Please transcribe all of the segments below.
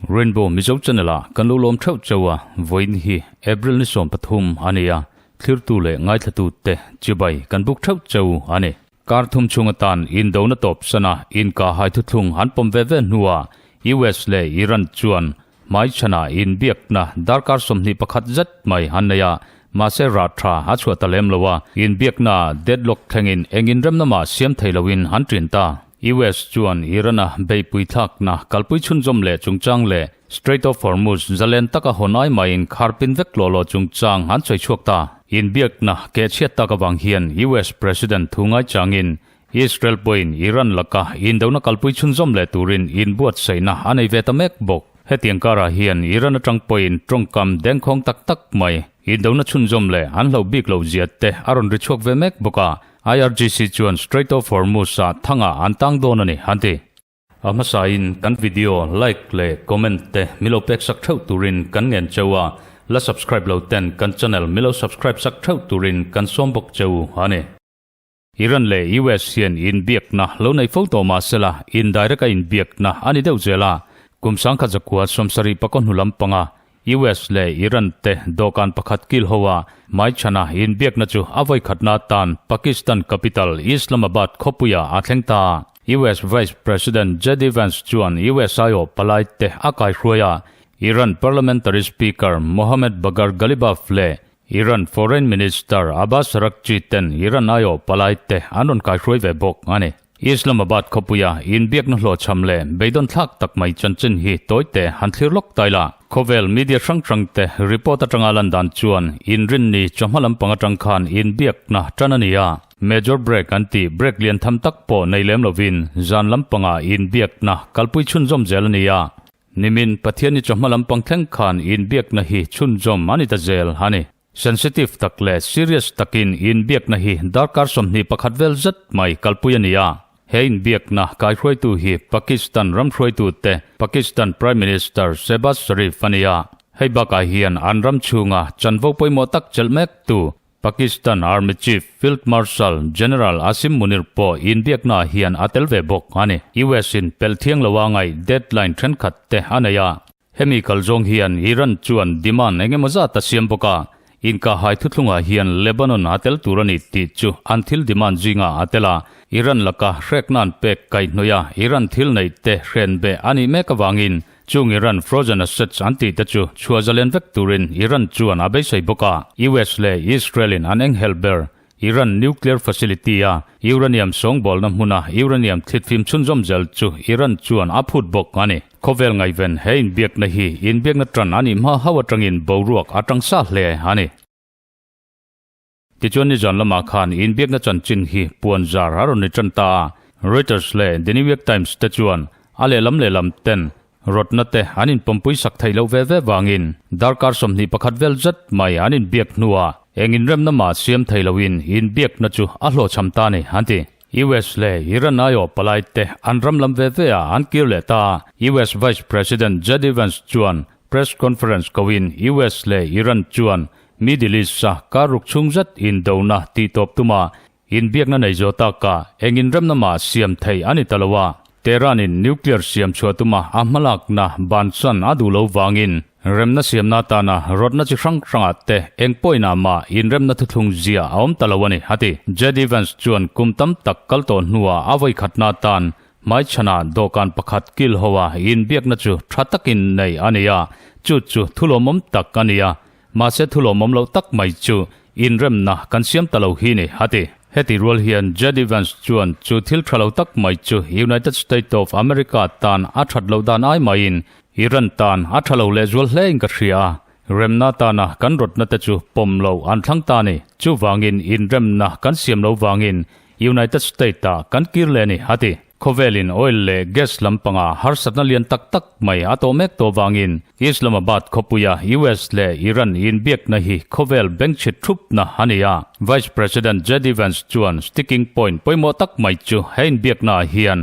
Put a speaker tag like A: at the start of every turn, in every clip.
A: Rainbow Mizo Channel ah kan lo lawm theuh cheu a, vawiin hi April ni 13 a ni a, thlirtu leh ngaithlatu te chibai kan buk theuh cheu a ni. Kar thum chhung atan indona tawp sana inka hai thuthlung an pawm ve ve hnuah US leh Iran chuan Hmaichhanah inbiakna darkar 21 zet mai an nei a, mahse rah tha a chhuah ta lem lo a, inbiakna deadlock thlengin eng inremna mah siam thei loin an ṭin ta. US chuan Iran-a beihpui thlakna kalpui chhunzawm leh chungchang leh Strait of Hormuz zalen taka hawn ai maiin kharpin vek lawh lawh chungchang an sawi chhuak ta. Inbiakna kehchhiat tak avang hian US President thu ngaichangin Israel pawhin Iran laka indona kalpui chhunzawm leh turin inbuatsaihna a nei ve ta mek bawk. Hetiang karah hian Iran atang pawhin tawngkam dengkhawng tak tak mai indona chhunzawm leh an hlauh bik loh zia te a rawn ri chhuak ve mek bawk a, IRGC chuan Strait of Hormuz-ah thangah an tang dawn a ni, an ti. A hmasain kan video like leh comment te milo pek sak theuh turin kan ngen cheu a, la subscribe lo ten kan channel milo subscribe sak theuh turin kan sawm bawk cheu a ni. Iran leh US hian inbiakna lo nei fo tawh mah sela, indirect a inbiakna a ni deuh zel a. Kum 1970 pakaw hnu lampanga US leh Iran te dawhkan pakhat kil ho a hmaichhana inbiakna chu a vawikhatna atan Pakistan capital Islamabad khawpuiah a thleng ta. US Vice President JD Vance chuan US aiawh palai te a kaihruai a, Iran Parliamentary Speaker Mohammad Bagher Ghalibaf leh Iran Foreign Minister Abbas Araghchi ten Iran aiawh palai te an rawn kaihruai ve bawk a ni. Islamabad khawpuia inbiakna hlawhchham leh beidawn thlak tak mai chanchin hi tawite han thlir lawk tai la. Khawvel media hrang hrang te report atanga lan dan chuan inrinni chawhma lampang atang khan inbiakna tan a ni a. Major break an tih break lian tham tak pawh nei lem lovin zan lampangah inbiakna kalpui chhunzawm zel a ni a. Nimin, Pathian i chawhma lampang thleng khan inbiakna hi chhunzawm a ni ta zel a ni. Sensitive tak leh serious takin inbiakna hi darkar 21 vel zet mai kalpui a ni a. He inbiakna kaihruaitu hi Pakistan ram hruaitute Pakistan Prime Minister Shehbaz Sharif a ni a. Hei bakah hian an ram chhunga chanvo pawimawh tak chelh mektu Pakistan Army Chief Field Marshal General Asim Munir pawh inbiaknaah hian a tel ve bawk a ni. US in pelh thiang lo a ngaih deadline thenkhat te a nei a. Hemi kal zawng hian Iran chuan demand eng emaw zat a siam bawk a, inkahhai thuthlungah hian Lebanon a tel tur a ni tih chu an thil demand zingah a tel a. Iran laka hrekna'n pek kaihhnawih a, Iran thil neih te hrenbeh a nih mek avangin Chung Iran frozen assets an tih te chu chhuah zalen vek turin Iran chuan a beisei bawk a. US leh Israel in an enghelh ber Iran nuclear facility a uranium sawngbawlna hmuna uranium thlitfim chhunzawm zel chu Iran chuan a phut bawk a ni. Khawvel ngaihven he inbiakna hi inbiakna tan a nih hma hauh atangin boruak a tang sa hle a ni. Tichuan nizan lamah khan inbiakna chanchin hi puan zar a rawn ni tan ta a, Reuters leh The New York Times te chuan a lehlam lehlam ten rawtna te an inpawmpui sak theih loh ve ve vangin darkar 21 vel zet mai an inbiak hnuah eng inremna mah siam thei loin inbiakna chu a hlawhchham ta a ni an ti. US leh Iran aiawh palai te an ram lam ve ve ah an kir leh ta a, US Vice President JD Vance chuan press conference koin US leh Iran chuan Middle East-a kar ruk chhung zet indona tih tawp tuma inbiakna nei zawh taka eng inremna mah siam theih a ni ta lo a, Tehran-in nuclear siam chhuah tuma a hmalakna bansan a duh lo vangin remna siamna atana rawtna chi hrang hrangah te eng pawhinah mah inremna thuthlung zia a awm ta lo a ni, a ti. JD Vance chuan kum tam tak kal tawh hnuah a vawikhatna atan hmaichhanah dawhkan pakhat kil hoa inbiakna chu tha takin nei a ni a, chu chu thulawmawm tak a ni a. Mahse thu lawmawm loh tak mai chu inremna kan siam ta lo hi ni, a ti. Heti rual hian JD Vance chuan chu thil tha lo tak mai chu United States of America tan a that loh dan ai maiin Iran tan a tha lo lehzual hle in ka hria a, remna tana kan rawtna te chu pawm lo an thlang ta ni. Chuvangin inremna kan siam lo vangin United States ah kan kir leh a ni, a ti. Khawvelin oil leh gas lampanga harsatna lian tak tak mai a tawh mek tawh vangin Islamabad khawpuia US leh Iran inbiakna hi khawvel bengchhit thupna a ni a. Vice President JD Vance chuan sticking point pawimawh tak mai chu he inbiaknaah hian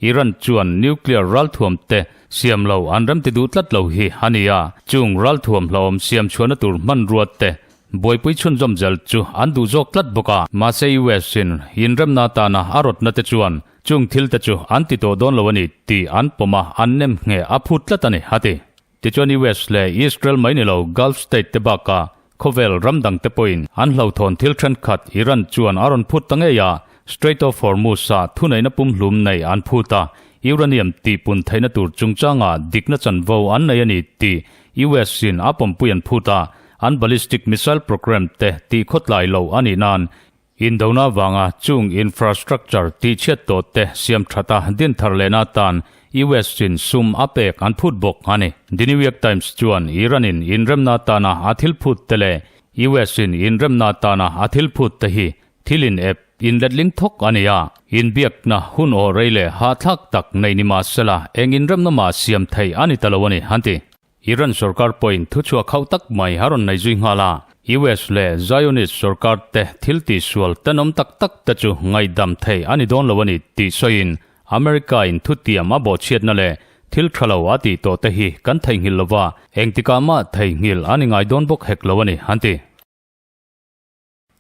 A: Iran chuan nuclear ralthuam te siam lo an remti duh tlat lo hi a ni a. Chung ralthuam hlauhawm siam chhuahna tur hmanrua te. Buaipui chhunzawm zel chu an duh zawk tlat bawk a. Mahse US in inremna atana a rawtna te chuan chung thil te chu an ti tawh dawn lo a ni tih an pawm a, an nem ngheh a phut tlat a ni, a ti. Tichuan US leh Israel mai ni lo Gulf state te bakah khawvel ram dang te pawhin an hlauhthawn thil thenkhat Iran chuan a rawn phut ta ngei a, Strait of Hormuz-ah thuneihna pumhlum nei an phut a, uranium tihpun theihna tur chungchangah dikna chanvo an nei a ni tih US-in a pawmpui an phut a, an ballistic missile program te tihkhawtlai loh a nih nan Indona vanga chung infrastructure tihchhiat tawh te siam that a din thar lehna atan US in sum a pek an phut bawk a ni. The New York Times chuan Iran in inremna atana a thil phut te leh US in inremna atana a thil phut te hi thil in ep inletling thawk a ni a. Inbiakna hun aw rei leh hahthlak tak nei ni mahsela eng inremna mah siam thei a ni ta lo a ni, an ti. Iran sorkar pawhin thuchhuah khauh tak mai a rawn nei zui nghal a, US leh Zionist sorkar te thil tihsual tenawm tak tak te chu ngaihdam thei a ni dawn lo a ni tih sawiin America in thutiam a bawhchhiatna leh thil tha lo a tih tawh te hi kan theihnghilh lova, engtikah mah theihnghilh a ni ngai dawn bawk hek lo a ni, an ti.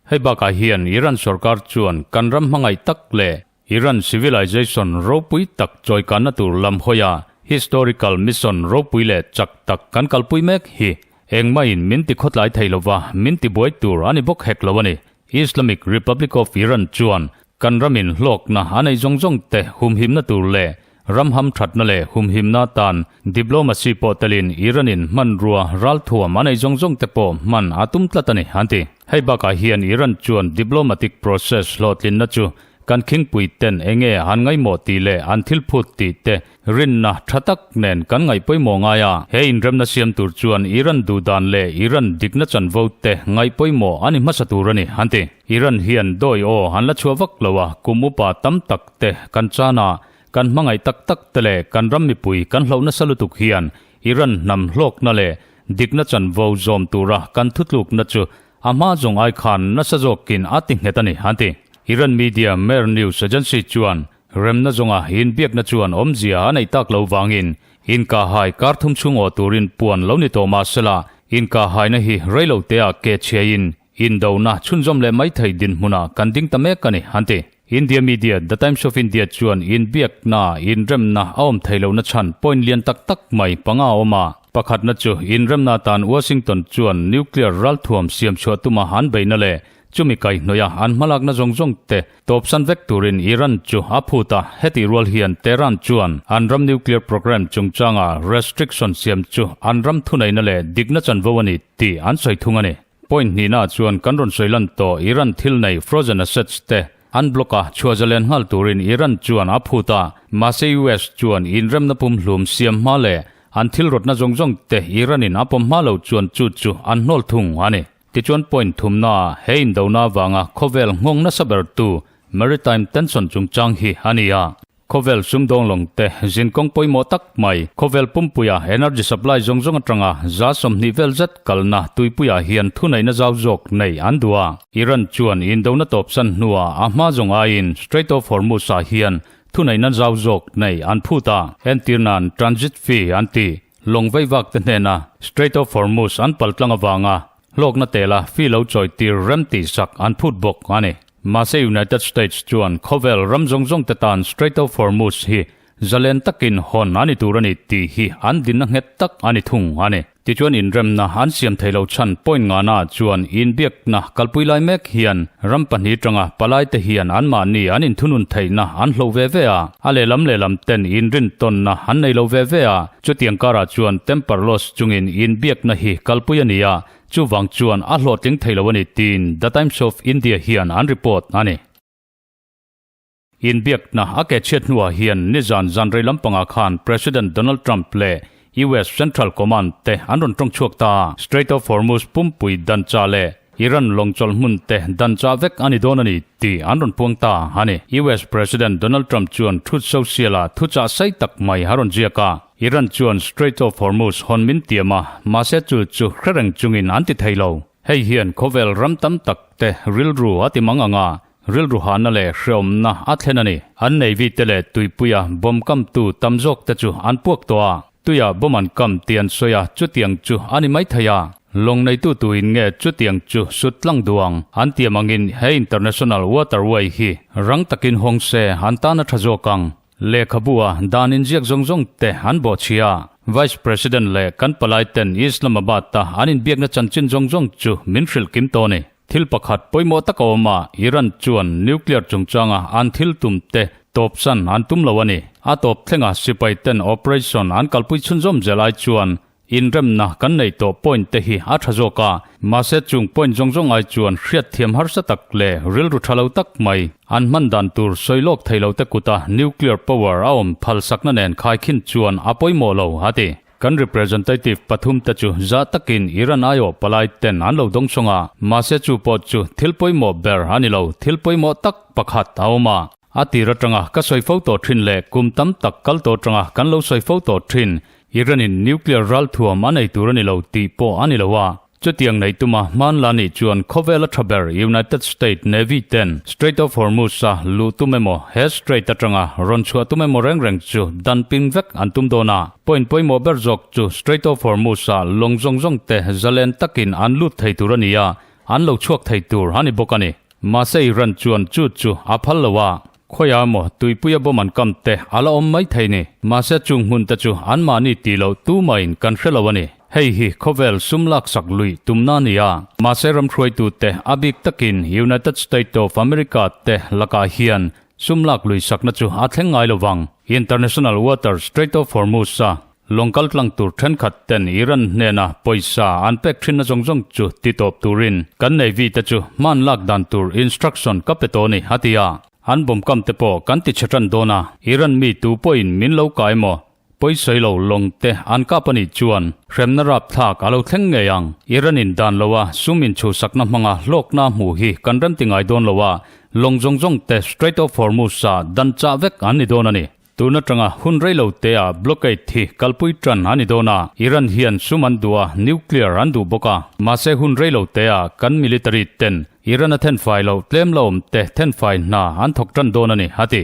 A: Hei bakah hian Iran sorkar chuan kan ram hmangaih tak leh Iran civilization ropui tak chawikanna tur lam hawia historical mission ropui leh chak tak kan kalpui mek hi engmahin min ti khawtlai thei lova min ti buai tur a ni bawk hek lo a ni. Islamic Republic of Iran chuan kan ramin hlawkna a nei zawng zawng te humhimna tur leh Ram hamthatna leh humhimna atan diplomacy pawh telin Iran-in hmanrua ralthuam a nei zawng zawng te pawh hman a tum tlat a ni, an ti. Hei bakah hian Iran chuan diplomatic process hlawhtlinna chu kan khingpui ten enge an ngaihmawh tih leh an thil phut tih te rinna tha tak nen kan ngaih pawimawh ngai a. He inremna siam tur chuan Iran duhdan leh Iran dikna chanvo te ngaih pawimawh a ni hmasa tur a ni, an ti. Iran hian dawi aw an la chhuah vak lo a, kum upa tam tak te kan chan a, Kan hmangaih tak tak te leh kan ram mipui kan hlauh nasa lutuk hian Iran hnam hlawkna leh dikna chanvo zawm tura kan thutlukna chu a hma zawng ai khan nasa zawkin a ti nghet a ni, an ti. Iran media Mehr News Agency chuan remna zawnga inbiakna chuan awmzia a neih tak lo vangin inkahhai kar thum chhung aw turin puan lo ni tawh mah sela inkahhaina hi reiloteah ke chhiaiin Indona chhunzawm leh mai thei dinhmunah kan ding ta mek a ni, an ti. India media The Times of India chuan inbiakna, inremna a awm thei lohna chhan point lian tak tak mai panga a awm a. Pakhatna chu inremna atan Washington chuan nuclear ralthuam siam chhuah tuma an beihna leh chumi kaihhnawih a an hmalakna zawng zawng te tawpsan vek turin Iran chu a phut a. Hetih rual hian Tehran chuan an ram nuclear program chungchanga restriction siam chu an ram thuneihna leh dikna chanvo a ni tih an sawi thung a ni. Point hnihna chuan kan rawn sawi lan tawh Iran thil nei frozen assets te an block a, chhuah zalen nghal turin Iran chuan a phut a, mahse US chuan inremna pumhlum siam hma leh an thil rawtna zawng zawng te Iran in a pawm hma lo chuan chu chu an hnawl thung a ni. Tichuan point thumna ah he indona avanga khawvel nghawng nasa ber tu maritime tension chungchang hi a ni a. Khawvel sumdawng lawng te zinkawng pawimawh tak mai, khawvel pumpuia energy supply zawng zawng atanga 20% vel zet kalna tuipuiah hian thuneihna zau zawk nei an duh a. Iran chuan indona tawpsan hnuah a hma zawng aiin Strait of Hormuz-ah hian thuneihna zau zawk nei an phut a. Entir nan transit fee an ti, lawng veivak te hnena Strait of Hormuz an paltlang avanga Hlawkna tela fee lo chawi tir rem tih sak an phut bawk a ni. Mahse United States chuan khawvel ram zawng zawng te tan Strait of Hormuz hi zalen takin hawn a ni tur a ni tih hi an dinna nghet tak a ni thung a ni. Tichuan inremna an siam thei lo chhan point ngana chuan inbiakna kalpui lai mek hian ram pahnih tanga palai te hian anmahni an inthunun theihna an hloh ve ve a, a lehlam lehlam ten inrintawnna an nei lo ve ve a. Chutiang karah chuan temper loss chungin inbiakna hi kalpui a ni a, chuvang chuan a hlawhtling thei lo a ni tiin The Times of India hian an report a ni. Inbiakna a ke chhiat hnuah hian nizan zanrei lampangah khan President Donald Trump leh US Central Command te an rawn tawng chhuak ta a. Strait of Hormuz pumpui danchah leh Iran lawngchawlh hmun te danchah vek a ni dawn a ni tih an rawn puang ta a ni. US President Donald Trump chuan Truth Social-ah thuchah sei tak mai a rawn ziak a. Iran chuan Strait of Hormuz hawn min tiam a, mahse chu chu hre reng chungin an ti thei lo. Hei hian khawvel ram tam tak te rilru a ti mang ang a, rilru hahna leh hreawmna a thlen a ni. An Navy te leh tuipuia bomb kamtu tam zawk te chu an puak tawh a, tuia bomb an kam tih an sawi a, chutiang chu a ni mai thei a. Lawng neitu tuin nge chutiang chu sut tlang duh ang? An tiam angin he international waterway hi rang takin hawng se an tan a tha zawk ang. Lehkhabu-a dan inziak zawng zawng te an bawhchhia a, Vice President leh kan palai ten Islamabad-a an inbiakna chanchin zawng zawng chu min hrilh kim tawh a ni. Thil pakhat pawimawh tak a awm a, Iran chuan nuclear chungchanga an thil tum te tawpsan an tum lo a ni. A tawp thlenga sipai ten operation an kalpui chhunzawm zel ai chuan inremna kan nei tawh point te hi a tha zawk a, mahse chung point zawng zawng ai chuan hriatthiam harsa tak leh rilru tha lo tak mai an hman dan tur sawi lawk thei lo te kuta nuclear power a awm phalsakna nen khaikhin chuan a pawimawh lo, a ti. Kan representative pathum te chu zah takin Iran aiawh palai ten an lo dawng sawng a, mahse chu pawh chu thil pawimawh ber a ni lo, thil pawimawh tak pakhat a awm a. A tir atanga ka sawi fo tawh thin leh kum tam tak kal tawh atanga kan lo sawi fo tawh thin, Iran in nuclear ralthuam a nei tur a ni lo tih pawh a ni lo a. Chutiang nei tuma hman la nih chuan khawvel a tha ber United State Navy ten Strait of Hormuz a luh tum emaw he strait atanga rawn chhuah tum emaw reng reng chu dan ping vek an tum dawn a. Point pawimawh ber zawk chu Strait of Hormuz a lawng zawng zawng te zalen takin an lut thei tur a ni a, an lo chhuak thei tur a ni bawk a ni. Mahse Iran chuan chu chu a phal lo a, khawiah emaw tuipuia bomb an kam te a la awm mai thei ni. Mahse chung hmun te chu anmahni tih loh tumahin kan hre lo a ni. Hei hi khawvel sum laksak luih tumna a ni a. Mahse ramhruaitute a bik takin United State of America te lakah hian sum lak luihsakna chu a thleng ngai lo vang. International Water Strait of Hormuz-a Lawng kal tlang tur thenkhat ten Iran hnena pawisa an pek thinna zawng zawng chu ti tawp turin kan Navy te chu hman lak dan tur instruction ka pe tawh a ni, a ti a. An bomb kam te pawh kan ti chhe tan dawn a, Iran mi tu pawhin min lo kai maw? Pawisawi lo lawng te an kap a nih chuan hremna rapthlak a lo thleng ngei ang. Iran in dan lo a sum inchhuhsakna hmanga hlawkna hmuh hi kan remti ngai dawn lo a, lawng zawng zawng te Strait of Hormuz ah dan chah vek an ni dawn a ni. Tun atanga hun rei lo te ah blockade hi kalpui tan a ni dawn a, Iran hian sum an duh a, nuclear an duh bawk a. Mahse hun rei lo te ah kan military ten Iran a thenfai loh tlem la awm te thenfai hna an thawk tan dawn a ni, a ti.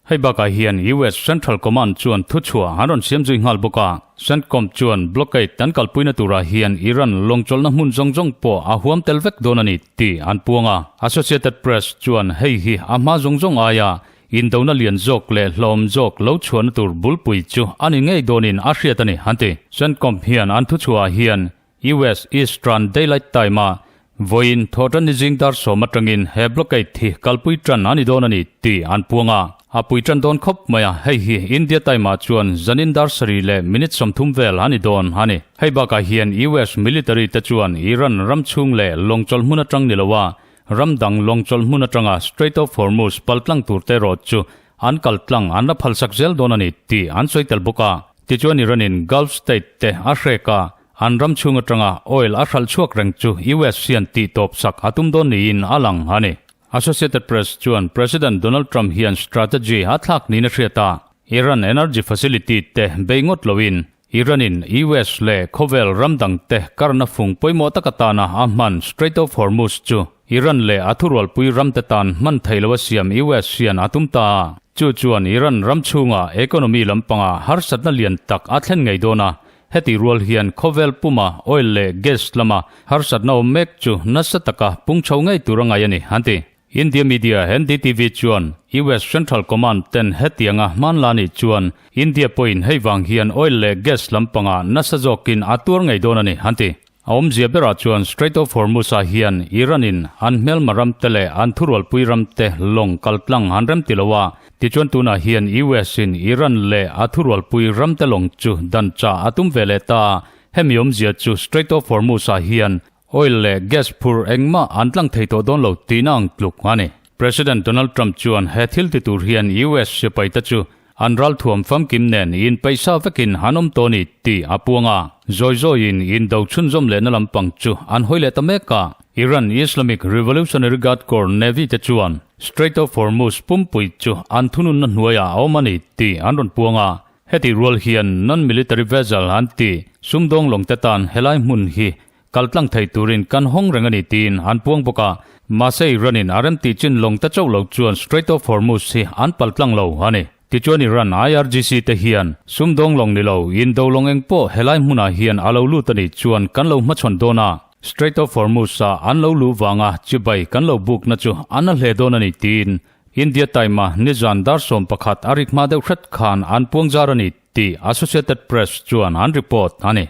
A: Hei bakah hian US Central Command chuan thuchhuah an rawn siam zui nghal bawk a. CENTCOM chuan blockade an kalpuina turah hian Iran lawngchawlhna hmun zawng zawng pawh a huam tel vek dawn a ni tih an puang a. Associated Press chuan hei hi a hma zawng zawng aia indona lian zawk leh hlawm zawk lo chhuahna tur bulpui chu a ni ngei dawnin a hriat a ni an ti. CENTCOM hian an thuchhuahah hian US Eastern Daylight Time-a vawiin thawhṭan ni zing dar sawm aṭangin he blockade hi kalpui ṭan a ni dawn a ni tih an puang a. A pui ṭan dawn khawp mai a, hei hi India Time-ah chuan zanin dar sarih leh minute 30 vel a ni dawn a ni. Hei bakah hian US military te chuan Iran ram chhung leh lawngchawlh hmun aṭang ni loa ram dang lawngchawlh hmun aṭanga Strait of Hormuz paltlang tur te erawh chu an kal tlang an la phalsak zel dawn a ni tih an sawi tel bawk a. Tichuan Iran-in Gulf state te a hrek a, An ram chhung atanga oil a hralh chhuak reng chu US hian tih tawp sak a tum dawn niin a lang a ni. Associated Press chuan President Donald Trump hian strategy a thlak niin a hriat a, Iran energy facility te bei ngawt loin Iran-in US leh khawvel ram dangte karna fung pawimawh tak atana a hman Strait of Hormuz chu Iran leh a thurualpui ramte tan hman thei lo a siam US hian a tum ta a. Chu chuan Iran ram chhunga economy lampanga harsatna lian tak a thlen ngei dawn a, Heti rual hian khawvel puma oil leh gas lama harsatna awm mek chu nasa taka pung chho ngei tur a ngai a ni, an ti. India media NDTV chuan US Central Command ten hetianga hmanla nih chuan India pawhin hei vang hian oil leh gas lampangah nasa zawkin a tuar ngei dawn a ni, an ti. A awmzia berah chuan Strait of Hormuz-ah hian Iran-in an hmelma ramte leh an thurualpui ramte lawng kaltlang an rem ti lo a, tichuan tunah hian US-in Iran leh a thurualpui ramte lawng chu dan chah a tum ve leh ta a, hemi awmzia chu Strait of Hormuz-ah hian oil leh gas phur engmah an tlang thei tawh dawn lo tihna ang tluk a ni. President Donald Trump chuan he thil ti tur hian US sipaite chu An ralthuam famkim nen in paihsa vekin an awm tawh a ni tih a puang a. Zawi zawiin indo chhunzawm lehna lampang chu an hawi leh ta mek a. Iran Islamic Revolutionary Guard Corps Navy te chuan Strait of Hormuz pumpui chu an thununna hnuaiah a awm a ni tih an rawn puang a. Hetih rual hian non-military vessel an tih sumdawng lawngte tan helai hmun hi Kal tlang thei turin kan hawng reng a ni tiin an puang bawk a, mahse Iran-in a remtih chin lawng ta chauh lo chuan Strait of Hormuz hi an pal tlang lo a ni. Tichuan Iran IRGC te hian sumdawng lawng ni lo, indo lawng eng pawh helai hmunah hian a lo lut a nih chuan kan lo hmachhawn dawn a, Strait of Hormuz-a an lo luh vanga chibai kan lo bukna chu an a hle dawn a ni tiin India Time-a nizan dar 11 a rik hma deuh hret khan an puang zar a ni tih Associated Press chuan an report a ni.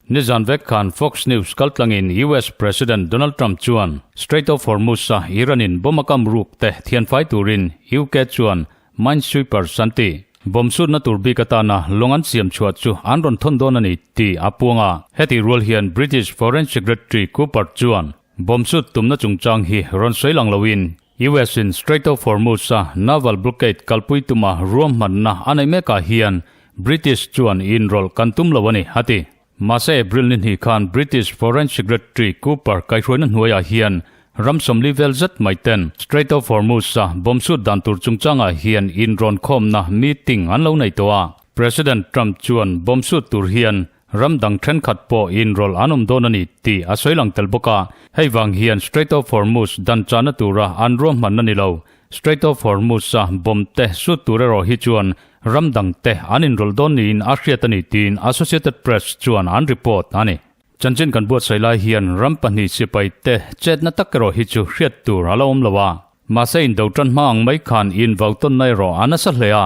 A: Nizan vek khan Fox News kaltlangin US President Donald Trump chuan Strait of Hormuz-a Iran-in bomb a kam ruk te thianfai turin UK chuan minesweepers an ti. Bomb sutna tur bik atana lawng an siam chhuah chu an rawn thawn dawn a ni tih a puang a. Hetih rual hian British Foreign Secretary Cooper chuan bomb sut tumna chungchang hi rawn sawi lang loin US-in Strait of Hormuz-a naval blockade kalpui tuma ruahmanna a nei mekah hian British chuan inrawlh kan tum lo a ni, a ti. Mahse April ni hnih khan British Foreign Secretary Cooper kaihhruaina hnuaiah hian ram 40 vel zet mai ten Strait of Hormuz-a bomb sut dan tur chungchangah hian inrawn khawmna meeting an lo nei tawh a. President Trump chuan bomb sut tur hian ram dang thenkhat pawh inrawlh an awm dawn a ni tih a sawi lang tel bawk a. Hei vang hian Strait of Hormuz dan chahna tura an ruahmanna ni lo. Strait of Hormuz-a bomb te sut tur erawh hi chuan ram dang te an inrawlh dawn niin a hriat a ni tiin Associated Press chuan an report a ni. Chanchin kan buatsaih lai hian ram pahnih sipai te chetna tak erawh hi chu hriat tur a la awm lo a. Mahse indo tan hma ang mai khan invau tawnna erawh a nasa hle a.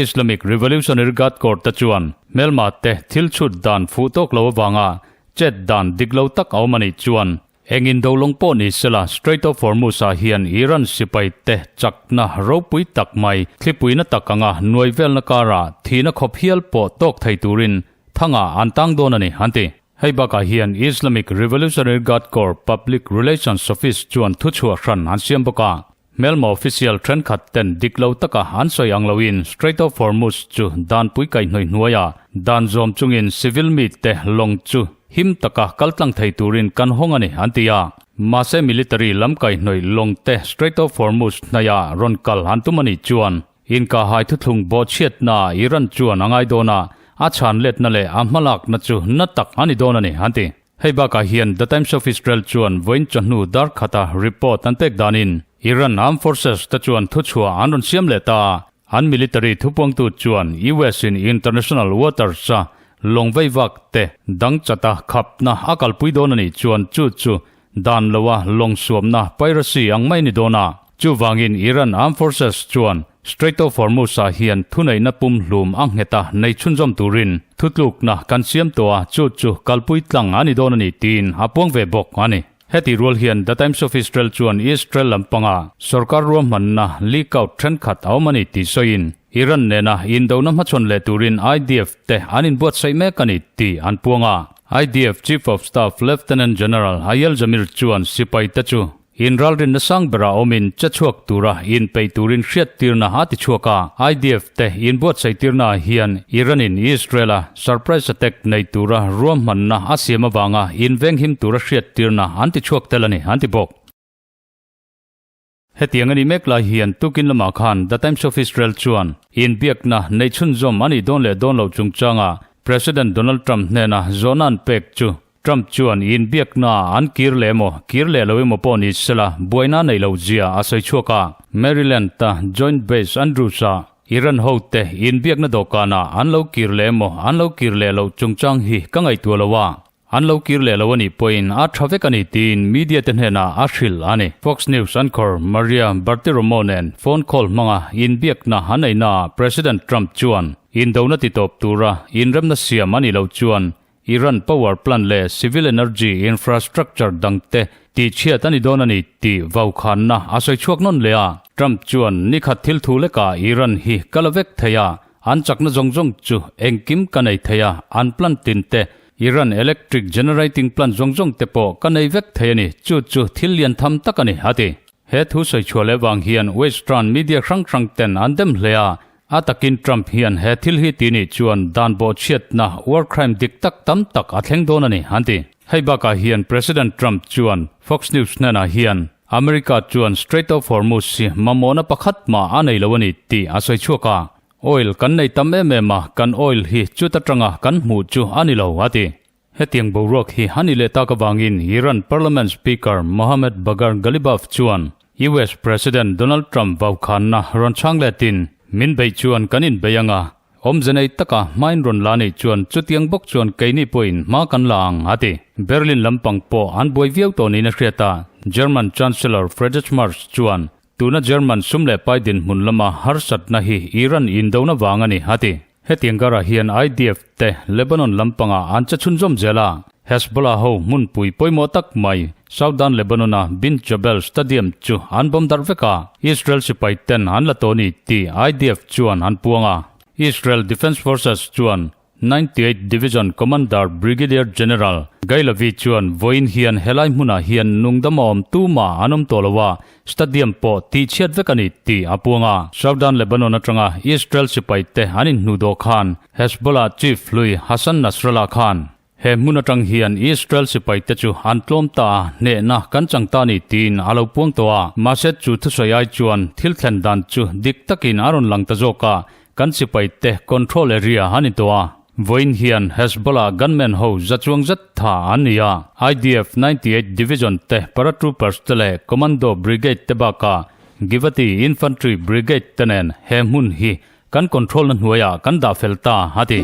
A: Islamic Revolutionary Guard Corps te chuan hmelma te thil chhut dan fuh tawk lo avanga chet dan dik lo tak a awm a nih chuan Eng indo lawng pawh ni sela Strait of Hormuz-ah hian Iran sipai te chakna ropui tak mai thlipuina tak anga nuai velna karah thihna khawp hial pawh tawk thei turin thangah an tang dawn a ni, an ti. Hei bakah hian Islamic Revolutionary Guard Corps Public Relations Office chuan thuchhuah hran an siam bawk a. Hmelma official thenkhat ten dik lo taka an sawi ang loin Strait of Hormuz chu danpui kaihhnawih hnuaiah dan zawm chungin civil mi te lawng chu him taka kal tlang thei turin kan hawng a ni, an ti a. Mahse military lam kaihhnawih lawng te Strait of Hormuz hnaiah rawn kal an tum a nih chuan inkahhai thuthlung bawhchhiatna Iran chuan a ngai dawn a, a chhan letna leh a hmalakna chu na tak a ni dawn a ni, an ti. Hei bakah hian The Times of Israel chuan vawiin chawhnu dar khata report an pek danin Iran Armed Forces te chuan thuchhuah an rawn siam leh ta a, an military thupuangtu chuan US in international waters a lawng vei vak te dang chata khapna a kalpui dawn a nih chuan chu chu dan loa lawng suamna piracy ang mai a ni dawn a. Chuvangin Iran Armed Forces chuan Strait of Hormuz-ah hian thuneihna pumhlum a nghet a nei chhunzawm turin thutlukna kan siam tawh a, chu chu kalpui tlang a ni dawn a ni tiin a puang ve bawk a ni. Heti rual hian The Times of Israel chuan Israel lampanga sorkar ruahmanna leak out thenkhat a awm a ni tih sawiin Iran nena indona hmachhawn leh turin IDF te an inbuatsaih mek a ni tih an puang a. IDF Chief of Staff Lieutenant General Eyal Zamir chuan sipaite chu Inralrinna sang berah awmin che chhuak tura inpeih turin hriattirna a ti chhuak a. IDF te inbuatsaihtirnaah hian Iran-in Israel-a surprise attack nei tura ruahmanna a siam avanga invenghim tura hriattirna an ti chhuak tel a ni, an ti bawk. Hetiang a nih mek lai hian tukin lamah khan The Times of Israel chuan inbiakna nei chhunzawm a nih dawn leh dawn loh chungchanga President Donald Trump hnena zawhna an pek chu Trump chuan inbiakna an kir leh emaw, kir leh lo emaw pawh ni sela, buaina a neih loh zia a sawi chhuak a. Maryland-a Joint Base Andrews-ah Iran hote inbiakna dawhkanah an lo kir leh emaw, an lo kir leh loh chungchang hi ka ngaihtuah lo a, an lo kir leh lo a nih pawhin a tha vek a ni tiin media te hnenah a hrilh a ni. Fox News anchor Maria Bartiromo nen phone call hmanga inbiakna an neihnaah President Trump chuan indona titawp tura inremna siam a nih loh chuan Iran power plant leh civil energy infrastructure dangte tihchhiat a ni dawn a ni tih vaukhanna a sawi chhuak nawn leh a. Trump chuan nikhat thil thu lekah Iran hi ka la vek thei a, an chakna zawng zawng chu engkim ka nei thei a, an plant tin te, Iran electric generating plant zawng zawng te pawh ka nei vek thei a ni, chu chu thil lian tham tak a ni, a ti. He thu sawi chhuah leh vang hian Western media hrang hrang ten an dem hle a, A takin Trump hian he thil hi ti nih chuan dan bawhchhiatna war crime dik tak tam tak a thleng dawn a ni, an ti. Hei bakah hian President Trump chuan Fox News hnenah hian America chuan Strait of Hormuz hi mamawhna pakhat mah a nei lo a ni tih a sawi chhuak a. Oil kan nei tam em em a, kan oil hi chuta tanga kan hmuh chu a ni lo, a ti. Hetiang boruak hi a ni leh tak avangin Iran Parliament Speaker Mohammad Bagher Ghalibaf chuan US President Donald Trump vaukhanna rawn chhang letin, Min beih chuan kan inbei ang a, awmze nei taka hmain rawn la neih chuan chutiang bawk chuan keini pawhin hma kan la ang, a ti. Berlin lampang pawh an buai viau tawh niin a hriat a, German Chancellor Friedrich Merz chuan tuna German sum leh pai dinhmun lama harsatna hi Iran indona vang a ni, a ti. Hetiang karah hian IDF te Lebanon lampangah an che chhunzawm zel a, Hezbollah ho hmunpui pawimawh tak mai Southern Lebanon-a Bint Jbeil Stadium chu an bomb darh vek a, Israel sipai ten an la tawh ni tih IDF chuan an puang a. Israel Defence Forces chuan 98 Division Commander Brigadier General Guy Lavi chuan vawiin hian helai hmunah hian nungdam a awm tumah an awm tawh lo a, Stadium pawh tihchhiat vek a ni tih a puang a. Southern Lebanon atanga Israel sipaite an inhnuh dawh khan Hezbollah chief hlui Hassan Nasrallah khan he hmun atang hian Israel sipaite chu an tlawm ta a, hnehna kan chang ta ni tiin a lo puang tawh a. Mahse chu thusawi ai chuan thil thlen dan chu dik takin a rawn lang ta zawk a, Kan sipaite control area a ni tawh a, vawiin hian Hezbollah gunmen ho za chuang zet tha an ni a, IDF 98 Division te paratroopers te leh Commando Brigade te bakah Givati Infantry Brigade te nen he hmun hi kan control na hnuaiah kan dah fel ta, a ti.